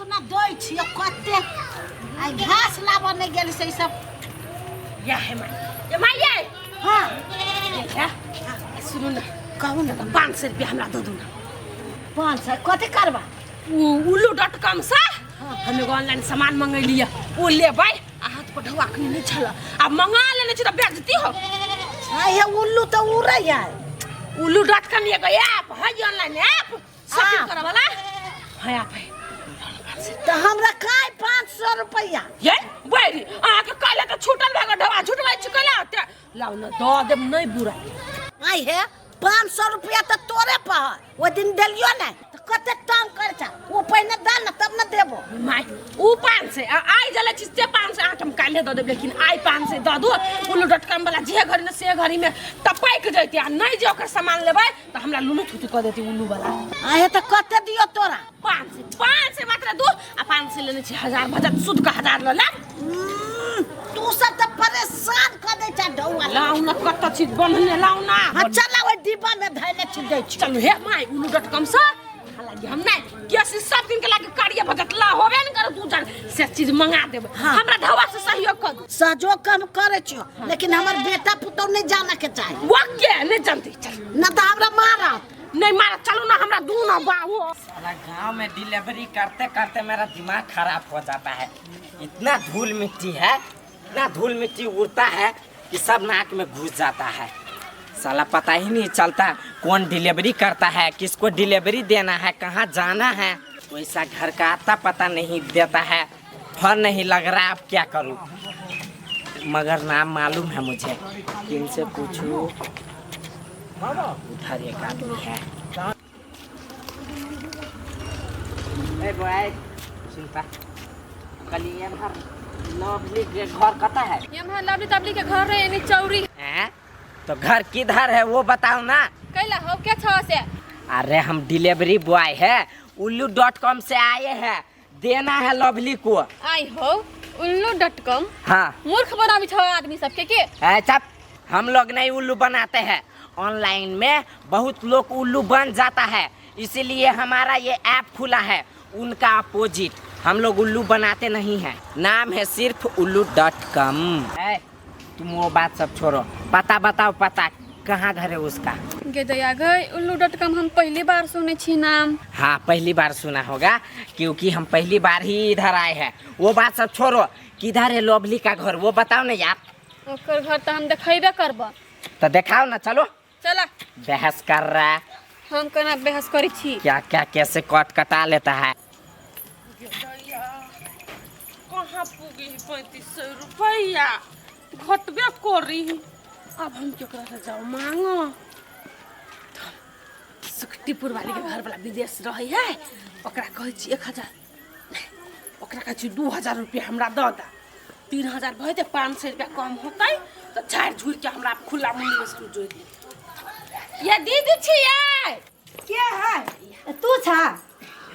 ने दै छियै कते आइ घास लाबऽ नहि गेल से ई सब। या हे माय, ये माय ये। हाँ। ये, सुनू ने। कहू ने। 500 रुपया हमरा दऽ दू ने। 500 कथी करबा? उल्लू डॉट कॉम से हम एगो ऑनलाइन सामान मंगेलियै, ओ लेबै। आ हाथ पर ढौआ अखनी नहि छल, आ मंगा लेने छी तऽ बेइज्जती हो। आ हे उल्लू तऽ उड़ै है। उल्लू डॉट कॉम एगो ऐप है, ऑनलाइन ऐप शॉपिंग हाँ। करे वाला है, ऐप है। तऽ हमरा काय 500 रुपया? ये बैरी, अहाँके काल्हि तऽ छूटल भए गेल ढौआ, छुटबै छी कैला ओते? लाउ ने, दऽ देब, नहि बुरा। आइ हे 500 रुपया तऽ तोरे पर है, ओहि दिन देलियो ने तऽ कते तंग करै छ। ओ पहिने दे ने तब ने देबो। माय, उ 500 आ आइ जलै छी से 500 अहाँके हम काल्हि दऽ देब, लेकिन आइ 500 दऽ दू। उल्लू डॉट कॉम वाला जे घड़ी ने से घड़ी में टपकि जैतै, आ नहि जे ओकर सामान लेबै तऽ हमरा लुलू थुथू कऽ देतै उल्लू वाला। आ हे तऽ कते दियो तोरा? 500, 500 मात्र दू, आ 500 लेने छी, 1000 भऽ जायत, शुद्ध के 1000 लऽ लेब। तू सब तऽ परेशान कऽ दै छ ढौआ। लाउ ने, कतऽ छी बन्हने, लाउ ने। हाँ चल, ओहि डिब्बा में धैले छी, दै छी। चलू हे my, उल्लू डॉट कॉम से हालांकि हम नहीं केसी सब दिन के लागे कार्य भजत ला होबे न करू, दू जन से चीज मंगा देब। हाँ। हमरा ढौआ से सहयोग कर दू। सहयोग कम करे छियो, लेकिन हमर बेटा पुतोह नहीं जाना के चाही। वो के नहीं जानती, चल। न तो हमरा मारत। नहीं मारत, चलू ना, हमरा दू ना बाबू। साला गांव में डिलीवरी करते करते मेरा दिमाग खराब हो जाता है। इतना धूल मिट्टी है, इतना धूल मिट्टी उड़ता है कि सब नाक में घुस जाता है। साला पता ही नहीं चलता कौन डिलीवरी करता है, किसको डिलीवरी देना है, कहाँ जाना है। पैसा घर का आता पता नहीं देता है, फर नहीं लग रहा, अब क्या करूँ। मगर नाम मालूम है मुझे, किनसे पूछूं। उधर एक आदमी है। ए बॉय, सुनता कल एम्हर लवली के घर कता है? एम्हर लवली तबली के घर रहे यानी चौरी। हैं? तो घर किधर है वो बताओ ना। कैला हो क्या छो से? अरे हम डिलीवरी बॉय है, उल्लू डॉट कॉम से आए हैं, देना है लवली को। आई हो उल्लू डॉट कॉम? हाँ। मूर्ख बनाबी छो आदमी सबके के? अच्छा, हम लोग नहीं उल्लू बनाते हैं, ऑनलाइन में बहुत लोग उल्लू बन जाता है, इसीलिए हमारा ये ऐप खुला है, उनका अपोजिट। हम लोग उल्लू बनाते नहीं हैं, नाम है सिर्फ उल्लू डॉट कॉम। तुम वो बात सब छोड़ो, पता बताओ, पता कहाँ घर है उसका? गे दया गई, उल्लू डॉट कॉम हम पहली बार सुने छी नाम। हाँ पहली बार सुना होगा, क्योंकि हम पहली बार ही इधर आए हैं। वो बात सब छोड़ो, किधर है लोबली का घर वो बताओ ना यार। ओकर घर तो हम देखेबे करब। तो देखाओ ना, चलो। चला। बहस कर रहा है। हम केना बहस करै छी? क्या क्या कैसे कट कटा लेता है। कहाँ पुगी 3500 रुपया घटबे करी, अब हम केकरा से जाओ मांगो? सुखटीपुर वाली के घर वाला विदेश रहे है, ओकरा कहै छी 1000, ओकरा कहै छी 2000 रुपया हमरा दऽ दे, 3000 भऽ जेतै, 500 रुपया कम होतै तऽ झाड़ि झुड़ि के हमरा खुला मुँह में से हम जोड़ि लेब। ये दीदी छियै? के है? तू छा?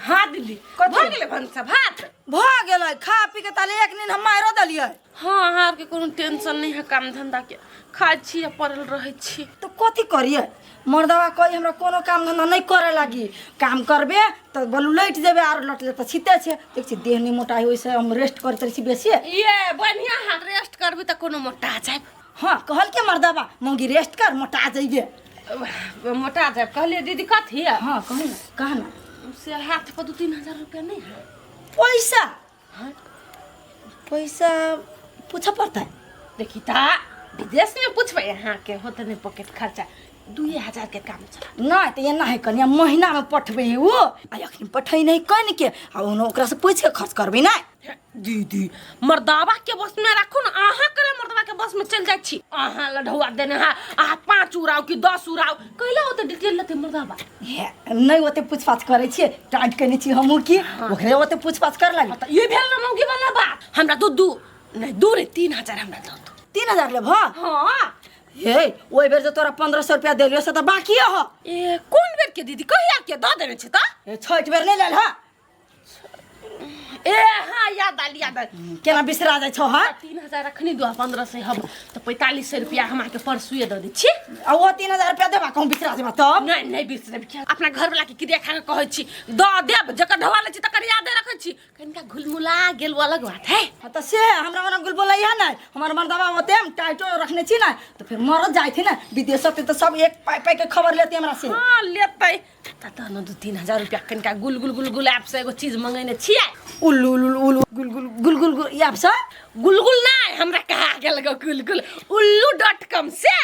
हाँ दीदी। कथी? भऽ गेलै भनसा भात? भऽ गेलै, खा पी के ताले एक नींद हम मारो देलियै। हाँ, अहाँ आरके कोनो टेंशन नहीं है काम धंधा के, खाइ छी आ पड़ल रहै छी। तो कथी करियै? मर्दवा कही हमरा कोनो काम धंधा नहीं करे लागी, काम करबे तो बोलू लटि जेबे, आर लटले तऽ छिते छै। देख छी देह नहीं मोटा होइ से हम रेस्ट करैत रहै छी बेसी। ये बढ़िया, हाँ रेस्ट करबी तऽ कोनो मोटा जायब। हाँ कहल के मर्दवा मौगी रेस्ट कर मोटा जइबे। मोटा जायब कहलिए दीदी। कथी है? हाँ कहू ना, कह ना। से हाथ पर 2-3 हजार रुपया नहीं है? पैसा? हाँ। पैसा पूछऽ पड़तै? देखी ता विदेश में पूछबै अहाँ के होते नहीं पॉकेट खर्चा, 2 हजार के काम चला। नहीं तऽ एना है कनिया, महीना में पठबै है वो, आ अखनी पठै नहीं कन के, आ ओनो ओकरा से पूछ के खर्च करबै ना। दीदी मर्दावा के बस में राखू ना, अहाँ करे मर्दावा के बस में चल जाइ छी। अहाँ लढौआ देने है, अहाँ 5 उड़ाउ कि 10 उड़ाउ, कैला ओते डिटेल लेते मर्दावा? हे नहीं ओते पूछ पाछ करै छियै, टाइट केने छी हमहूँ की ओकरे ओते पूछ पाछ कर लागी। तऽ ई भेल ना मौगी वाला बात। हमरा दू दू नहीं दू नहीं 3000 हमरा दऽ दू। 3000 लेबह? हाँ। हे ओहि बेर जे तोरा 1500 रुपया देलियो से तऽ बाकी हो। ए कोन बेर के दीदी, कहिया के दऽ देने छी तऽ? ए, छठि बेर नहीं लेल हा। ए हाँ याद आयल, याद आयल। केना बिसरा जाइ छौ? हाँ 3000 अखनी दू, 1500 हम तऽ 4500 रुपया हम अहाँके परसुए दऽ दै छी। आ ओ 3000 रुपया देबा कहूँ बिसरा जेबा तब? नहीं नहीं बिसरेब। किया अपना घर वाला के क्रिया खा के कहै छी दऽ देब, जकर ढवा लै छी तकर यादे रखै छी। कनिका घुलमुला गेल वो अलग बात है। हाँ तो से हमरा मना गुल बोलै है नहीं, हमर मर्दवा होते हम टाइटो रखने छी ना, तो फिर मरद जाए थे ना विदेश से, तो सब एक पाई पाई के खबर लेते हमरा से। हाँ लेतै त त न 2-3 हजार रुपया कनिका गुल गुल गुल गुल ऐप से एगो चीज मंगेने छियै। उल्लू उल्लू उल्लू गुल गुल गुल गुल गुल ऐप से? गुलगुल नहीं, हमरा कहा गेल गो गुलगुल, उल्लू डॉट कॉम से।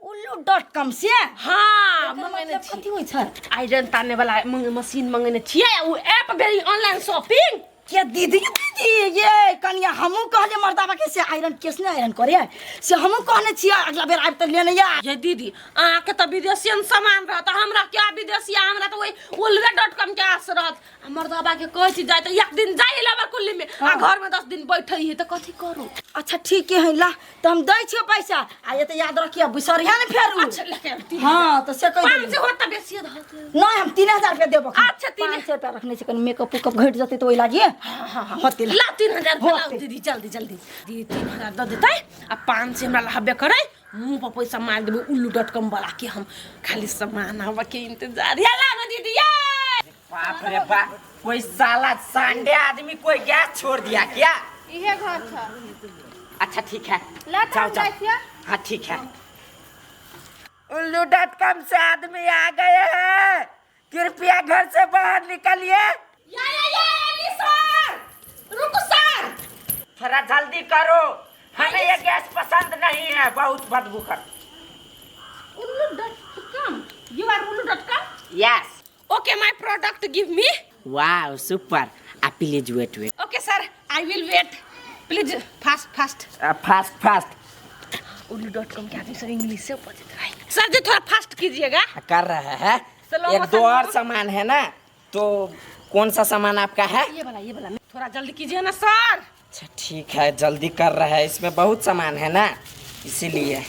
उल्लू डॉट कॉम से? हाँ, एकर मंगेने मतलब छी। कथी होइ छै? आयरन ताने वाला मशीन मंगेने छियै, उ ऐप भेल ऑनलाइन शॉपिंग। के दीदी, दीदी ये कनिया, हमहूँ कहलियै मर्दाबा के से आयरन केस ने आयरन करे से हमहूँ कहने छियै, अगला बेर आबि तऽ लेने या। ये दीदी, अहाँके तऽ विदेशियन सामान रहत, हमरा क्या विदेशी, हमरा तऽ वही उल्लुए डॉट कॉम के आस रहत। आ मर्दाबा के कहै छी जाय तऽ एक दिन जाय लेबर कुल्ली में आ घर में 10 दिन बैठे है, तऽ कथी करू? अच्छा ठीक है, ला तऽ हम दै छियौ पैसा, आ ये तऽ याद रखिए, बिसरिया ने फेरू। अच्छा, लेके आउ तीन। हाँ तऽ से कहि पाँच देली। सौ होत तऽ बेसिए धऽ। नहीं, हम 3000 रुपया देबो। अच्छा, तीन- 500 रुपया रखने छै, कनि मेकअप उकअप घटि जेतै तऽ ओहि लागी होते। ला 3000 रुपया लाउ। होतै। दीदी, जल्दी जल्दी दीदी, 3000 दऽ देतै आ 500 हमरा लहबे करै, मुँह पर पैसा मारि देबै उल्लू डॉट कॉम वाला के, हम खाली सामान आबऽ के इंतजार। या ला ना दीदी ये। बाप रे बाप, कोई साला सांडे आदमी कोई गैस छोड़ दिया क्या? इहे घर छ। अच्छा ठीक है। ला तऽ जाओ। हम जाओ। जाइ छियै। हाँ ठीक है। उल्लू डॉट कॉम से आदमी आ गए हैं, कृपया घर से बाहर निकलिए। या या या अली सर, रुको सर। थोड़ा जल्दी करो, हमें ये गैस पसंद नहीं है, बहुत बदबू कर। उल्लू dot com, you are उल्लू dot com? Yes. Okay, my product give me. Wow, super. Please wait, wait. Okay sir, I will wait, please fast fast. Fast fast. उल्लू डॉट कॉम के आदमी सब इंग्लिश से बजत रहे। सर जी, थोड़ा fast कीजिएगा। कर रहे हैं। स्लो एक दो मोशन और में। सामान है ना, तो कौन सा सामान आपका है? ये वाला, ये वाला, थोड़ा जल्दी कीजिए ना सर। अच्छा ठीक है, जल्दी कर रहा है, इसमें बहुत सामान है ना, इसीलिए।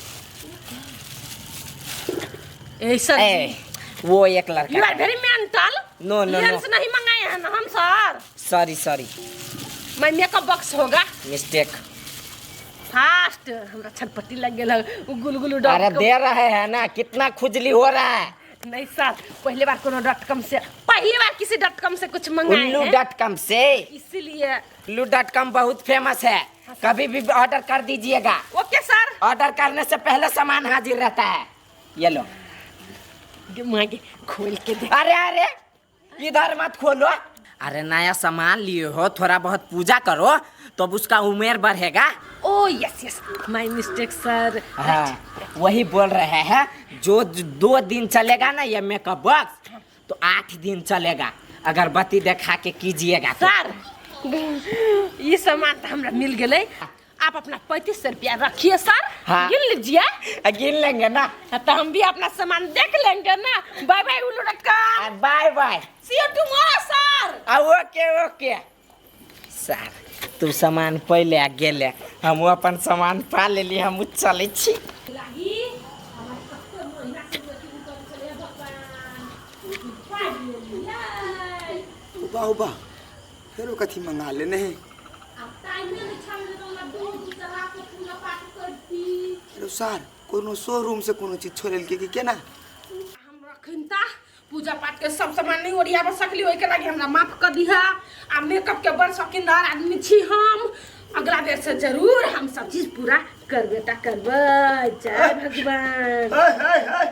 ए सर। ए, वो एक लड़का। You are very mental. No, no, no. Lens नहीं मंगाए हैं ना हम सर। Sorry sorry. मैं मेकअप बॉक्स होगा। मिस्टेक। फास्ट, हमरा छटपटी लग गेल है उ गुलगुलू डॉट अरे दे रहे हैं ना, कितना खुजली हो रहा है? नहीं सर, पहली बार कोनो डॉट कॉम से, पहली बार किसी डॉट कॉम से कुछ मंगाए उल्लू हैं। डॉट कॉम से। इसीलिए। उल्लू डॉट कॉम बहुत फेमस है, कभी भी ऑर्डर कर दीजिएगा। Okay sir. ऑर्डर करने से पहले सामान हाजिर रहता है। ये लो। मांगे खोल के दे। अरे अरे, इधर मत खोलो। अरे नया सामान लिए हो, थोड़ा बहुत पूजा करो तब उसका उम्र बढ़ेगा। Oh yes yes, my mistake sir. हाँ, वही बोल रहे हैं, जो 2 दिन चलेगा ना ये मेकअप बॉक्स, तो 8 दिन चलेगा अगरबत्ती देखा के कीजिएगा तो। सर, ये सामान तो हमरा मिल गेलै, आप अपना 3500 रुपया रखिए सर। हाँ। गिन लीजिए। गिन लेंगे ना। तो हम भी अपना सामान देख लेंगे ना। बाय बाय उल्लू dot com. Bye bye. See you tomorrow sir. Okay okay sir, तू सामान पहिले आ गेले, हम अपन सामान पा लेली, हम चलै छी। लागी हमर कते महीना से बेटी उतर चले भगवान पाइ लेलियै। वाह वाह, फेरो कथी मंगा लेने है? आब टाइमे नहि छल तऽ हमरा दूध चढ़ा के पूजा पाठ करती। अरे सार, कोनो शोरूम से कोनो चीज छोड़ेलकै कि केना? हम रखिन ता पूजा पाठ के सब सामान नहीं ओरियाब सकली, ओहिके लागि हमरा माफ कर दिहा। आ मेकअप के बड़ शौकीनदार आदमी छी हम, अगला बेर से जरूर हम सब चीज पूरा करबे ता करबै। जय भगवान। हे हे हे,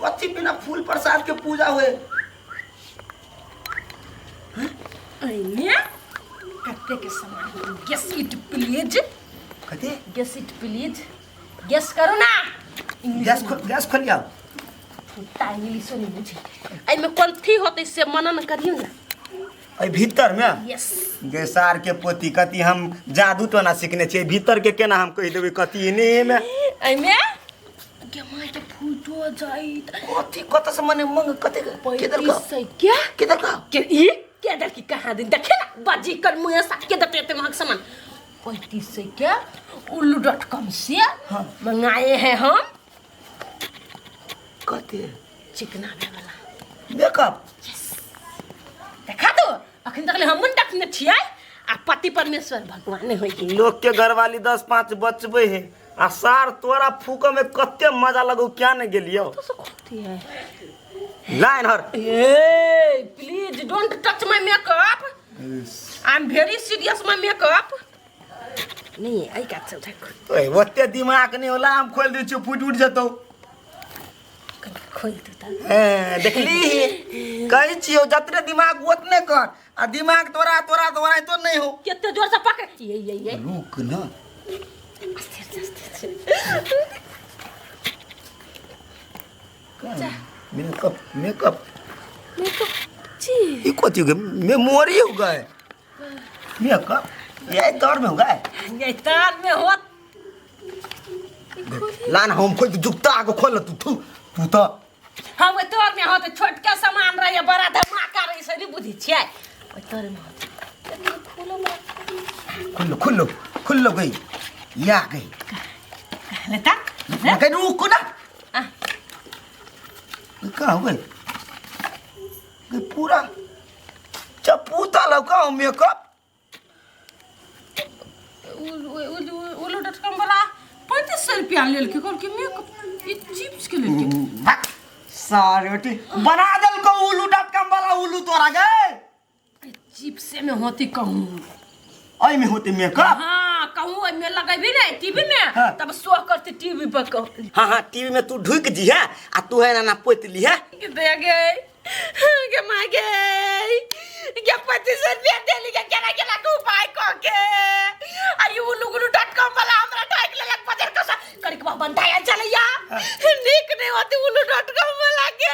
कथी बिना फूल प्रसाद के पूजा हुए? एने कते के सामान, guess it please. कथी? Guess it please, guess करो ना। गैस खोल, गैस खोलिया। कुत्ता इंग्लिशो नहीं बुझे। एहिमे कथी होतै से मनन करियौ ना। एहि भीतर में? यस। गे सार के पोती, कथी हम जादू टोना सीखने छियै? भीतर के केना हम कहि देबै कथी एने एमे? एहिमे गे माय के फूटो जाइत। कथी, कतऽ से मने मंग कते के देलकौ? 3500 के। के देलकौ? के ई के दल की कहाँ दिन देखे ना बाजी कर मुँह सा के देते एते महग सामान 3500 के उल्लू डॉट कॉम से मंगाए हैं हम। कथी? चिकना वाला। मेकअप? देखा दो, अखन तक ले हमन देखने छियै आ पति परमेश्वर भगवान होई के। लोग के घरवाली 10 5 बचबे है आ सार तोरा फूक में कते मजा लगौ, क्या ने गेलियो? तो से खोती है। Line Har. A, please don't touch my makeup. I am very serious my makeup. नहीं एहि कात से उठा के ओए ओते दिमाग नहीं होला, हम खोल दै छियौ फुटि उठि जेतौ। खोल दू त। हैं, देखली, कहै छियौ जतने दिमाग ओतने कर, आ दिमाग तोरा तोरा तोरा तो नहीं हो। कते जोर से पकड़ ये ये ये। रुक ना। मेकअप मेकअप मेकअप जी। ई कथी हो गए? मेमोरी हो गए मेकअप, ये तौर में हो गए। ये तार में हो। लान हम खोल जुगता आगे खोल तू तू तू तो हम तोर में हो तो छोटका सामान रहे, बड़ा धमाका रहे, से नहीं बुझी छियै। ओइ तोर में हो खोलो खुल्लो खुल्लो खुल्लो गई या गई लेता गई। रुक ना, का हो गई गई पूरा चपूता लौका हो मेकअप। उल्लू डॉट कॉम वाला 3500 रुपया लेलकै, कहलकै मेकअप ई चिप्स के लेलकै। सारे बेटी बना देलको उल्लू डॉट कॉम वाला उल्लू तोरा गए। चिप्स में होती कहूँ ओइ में होती मेकअप। हाँ कहूँ ओइ में लगेबी ने टीवी में। हाँ। तब शो करती टीवी पर कहूँ। हाँ हाँ टीवी में तू ढुक जी है आ तू है ना ना पोत ली है। के दे गए के मागे के 2500 रुपया देली के केना केना के उपाय क के आई उल्लू गुल्लू डॉट कॉम वाला हमरा ठक लेलक बजर कसा करी के बंधाया चलैया नीक नहीं होती उल्लू डॉट कॉम वाला के।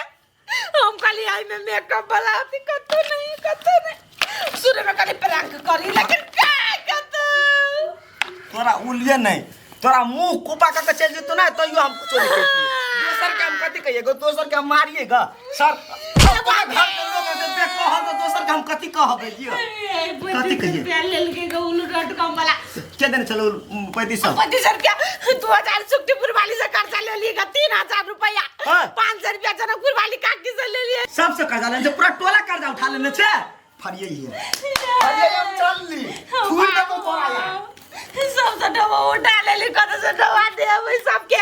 हम खाली आई में मेकअप वाला होती कतो नहीं कतो नहीं शुरू में खाली प्रैंक करी लेकिन का कतो तोरा उलिए नहीं, तोरा मुंह कुपा के चल जेतो ना तैयो हम कुछो नहीं कहिए। दोसर के हम कथी कहिए, दोसर के हम मारिएगा सर अपना घर के लोग के देख कहल तो दोसर के हम कथी कहबै जी। कथी कहिए? रुपया लेलकै ग उल्लू डॉट कॉम वाला। के देने चलो 3500 2500 रुपया 2000 सुखटीपुर वाली से कर्जा ले लिए 3000 रुपया। हाँ। 500 रुपया जनकपुर वाली काकी से ले लिए। सबसे कर्जा लेने पूरा टोला कर्जा उठा लेने छे। फरिए ही है फरिए हम चल ली छूट देबो तोरा यार। सब से डबा उठा लेली कत से डबा देबै सबके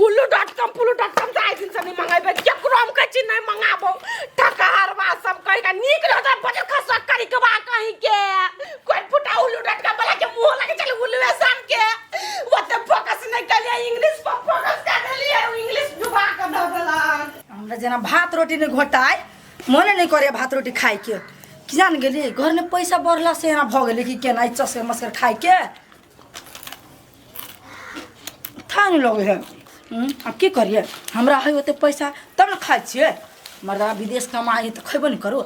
उल्लू डॉट कॉम पुल्लू डॉट कॉम से आइ दिन से नहीं मंगाइबै केकरो हम कहै छी नहीं मंगाबो ठकहरवा सब कहि के नीक रहत बजर खसा करी के बा कहीं के कोई फुटा उल्लू डॉट कॉम वाला के मुंह लगे चल उल्लुए सन के ओते फोकस नहीं कलिए इंग्लिश पर फोकस कर देलिए इंग्लिश डुबा के दऽ देलक। हमरा जेना भात रोटी नहीं घोटाय मने नहीं करे भात रोटी खाए के। कि जान गेली घर में पैसा बढ़ला से एना भऽ गेलै कि केना चसकर मसकर खाए के था नहीं लगे है। अब की करिए, हमरा है ओते पैसा तब ने खाइ छियै। मर्दा विदेश कमाइ तऽ खैबो नहीं करू।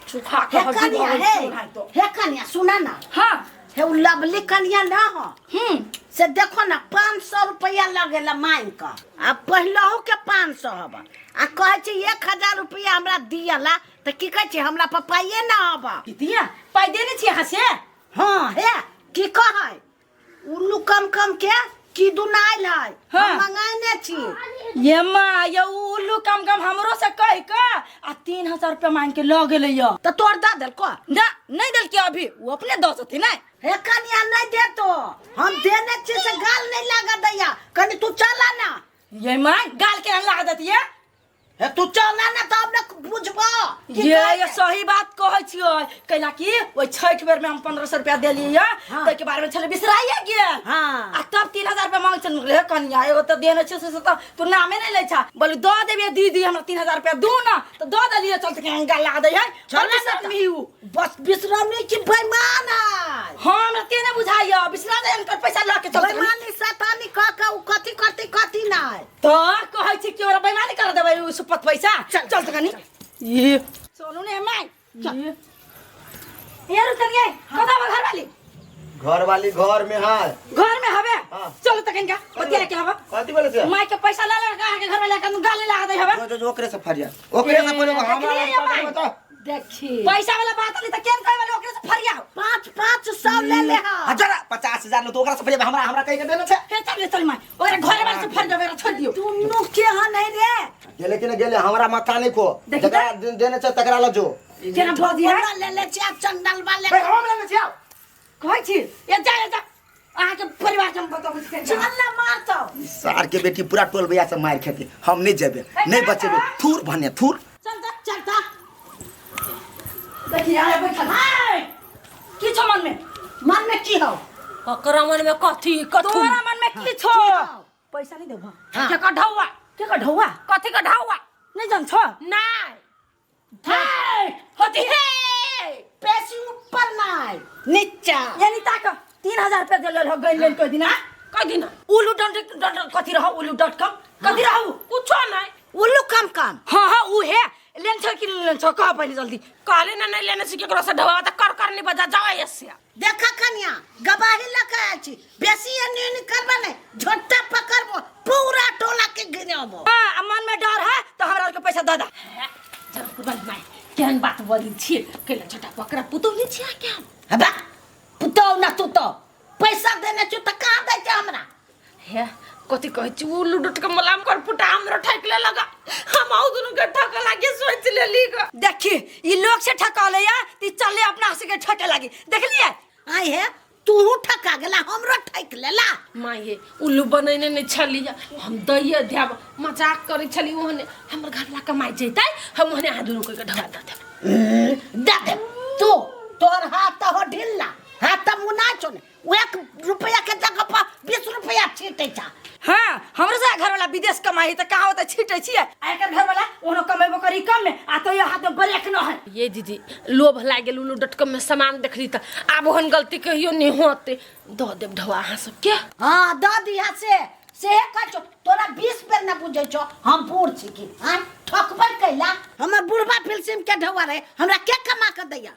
चोखा के हे हड्डी कनिया भऽ गेल हे चूल्हा तो। हे कनिया सुना ना। हाँ हे उ लवली कनिया ना हो से देखो ना 500 रुपया लगेला मांग के आ पहलहु के 500 हब आ कहै छै 1000 रुपया हमरा दियला तऽ की कहै छै हमरा पर पाइए ना हब। दिया पाइ देने छी अहाँ से? हाँ हे की कहै उल्लू कम कम के की दुनाइल है। हाँ। हम मंगाने छी। ये माँ ये उल्लू कम कम हमरो से कह के आ 3000 रुपया मांग के लऽ गेलै यऽ। तऽ तोर दऽ देलको? ना नहीं देलकै अभी, वो अपने दऽ सकती नहीं। हे कनिया नहीं देतो, हम देने छी से गाल नहीं लागा दैया। कनी तू चला ना। ये माँ गाल के लागा देती है। हे तू चला ना तब ने बुझबो। ये सही बात कहै छियै। कैला कि ओइ छठ बेर में हम 1500 रुपया देलियै यऽ। हाँ। ताहिके बारे में छलै बिसराइए गेल। हाँ। आ तब 3000 रुपया मांगै छल। हे कनिया एगो तऽ देने छियै से तऽ तू नामे नहि लै छा। बोलू दऽ देबियै दीदी हमरा 3000 रुपया दू ना तऽ दऽ देलियै। चल तऽ गाल लगा दै है। चल ना आदमी उ। बस बिसरामी की बेईमान है। हाँ हमरा ते नहि बुझाइया बिसरा दे हुनकर पैसा लऽ के चल। बेईमानी शैतानी कऽ के उ कथी करती कथी नहि। तऽ कहै छी कि ओकरा बेईमानी कर देबै उ सुपत पैसा। चल चल तऽ कनी ये चलू ने my. चल ये रुक कनिया कतऽ बा घरवाली? घरवाली घर में है। घर में हवे? हाँ। चलो तऽ कनिका बतिया के हवा। कथी बोले से? माय के पैसा ला ले के घरवाली के गाली लगा दे हवे। जो जो ओकरे से फरिया ओकरे से बोले हमरा ये माय। बता। देखी पैसा वाला बात नहीं त केन कहे वाले ओकरे से फरिया। 5-500 ले ले हा। हजार 50,000 लो तो ओकरा से फरिया हमरा हमरा कहि के देने छै। हे चल चल माय ओकरा घरे वाले से फरिया ओकरा छोड़ दियो। दुनू केहन है रे? गेले कि न गेले हमरा माथा नहीं खो। देखी जकरा देने छै तकरा ल जो। केना भौजी है? ले ले छी आ चंडल वाले। ए हम लेने छी आओ। कहै छी ए जा ए जा अहाँ के परिवार के हम बताबै छी। चल ना मारतौ। सार के बेटी पूरा टोल भैया से मार खेती। हम नहीं जेबे नहीं बचेबे थूर भने थूर। चल जा चल जा। देखी आए बैठल। हाँ की हो ओकरा मन में कथी कथू तोरा मन में की छो पैसा नहीं देबो के का ढौआ के का ढौआ कथी का ढौआ नहीं जान छो नहीं हे होती है पैसी ऊपर नहीं नीचा यानी ताक 3000 रुपया देले रहो गइल लेल कोई दिना कई दिन उल्लू डॉट डॉट कथी रहो उल्लू डॉट कॉम कथी रहो कुछो नहीं उल्लू कम कम हाँ हाँ उ है लेन छो कि लेन छो कह पहिले जल्दी कहले ना नहीं लेने से केकरो से ढौआ त कर कर नहीं बजा जाओ ऐसे देखा कन्या गवाही लगा आयल छी बेसी एने ओने करबा नहीं झोटा पकड़बो पूरा टोला के गिराबो हाँ आ मन में डर है तो हमरा के पैसा दे दा जनकपुर वाली माय केहन बात बोली छियै कैला छोटा पकड़ा पुतौह नहीं छियै क्या हबा पुतौ ना तू तो पैसा देने छु त कहाँ दै छै हमरा हे कथी कहै छी उल्लू डॉट कॉम वाला कर पुटा हमरो ठक ले लगा हम आउ दुनू के ठक लागे सोच लेली ग देखी ई लोग से ठका ले या ती चले अपना से के ठके लागी देखलिए आइ हे तू ठका गेला हमरो ठक लेला माँ ये उल्लू बनैने नहीं छली हम दैये देब मजाक करै छली ओहने हमर घरला कमाइ जैतै हम ओहने अहाँ दुनू के ढगा दऽ देब दे दे तू तोर हाथ त हो ढिल्ला हाथ त मुना छौ ने 1 रुपया के जगह पर 20 रुपया छीटै छा हाँ हमरो से घर वाला विदेश कमाई त कहाँ होता छीटे छियै आ एकर घर वाला ओनो कमेबो करी कम में आ तो ये हाथ में ब्रेक न है ये दीदी लोभ लागि गेल उल्लू डॉट कॉम में सामान देखली तऽ आब ओहन गलती कहियो नहीं होतै दऽ देब ढौआ अहाँ सबके हाँ दऽ दिहा से से कहै छौ तोरा 20 बेर न बुझै छौ हम बूढ़ छी की आँय ठकबै कैला हमर बुढ़बा फिलसिम के ढौआ रहे हमरा के कमा के दैया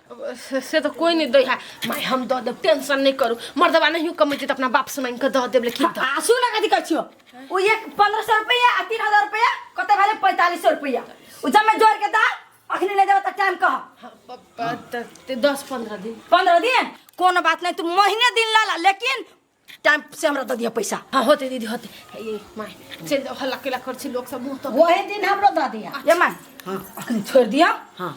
से तऽ कोई नहीं दै है माय हम दऽ देब टेंशन नहीं करू मर्दबा नहियो कमेतै तऽ अपना बाप से मांगि कऽ दऽ देब लेकिन दऽ आ सुन कथी कहै छियो उ एक 1500 रुपया आ 3000 रुपया कते भेलै 4500 रुपया उ जमे जोड़ के दा अखनी नहीं देबो त टाइम कह 10-15 दिन 15 दिन कोनो बात नहीं तू महीने दिन ला ला लेकिन टाइम से हमरा दे दिया पैसा हाँ होते दीदी होते ये माय चलि जाउ हल्ला केला कर छी लोक सब मुँह तऽ वही दिन हमरो दऽ दिहा ये माय हाँ अखनी छोड़ दिया हाँ।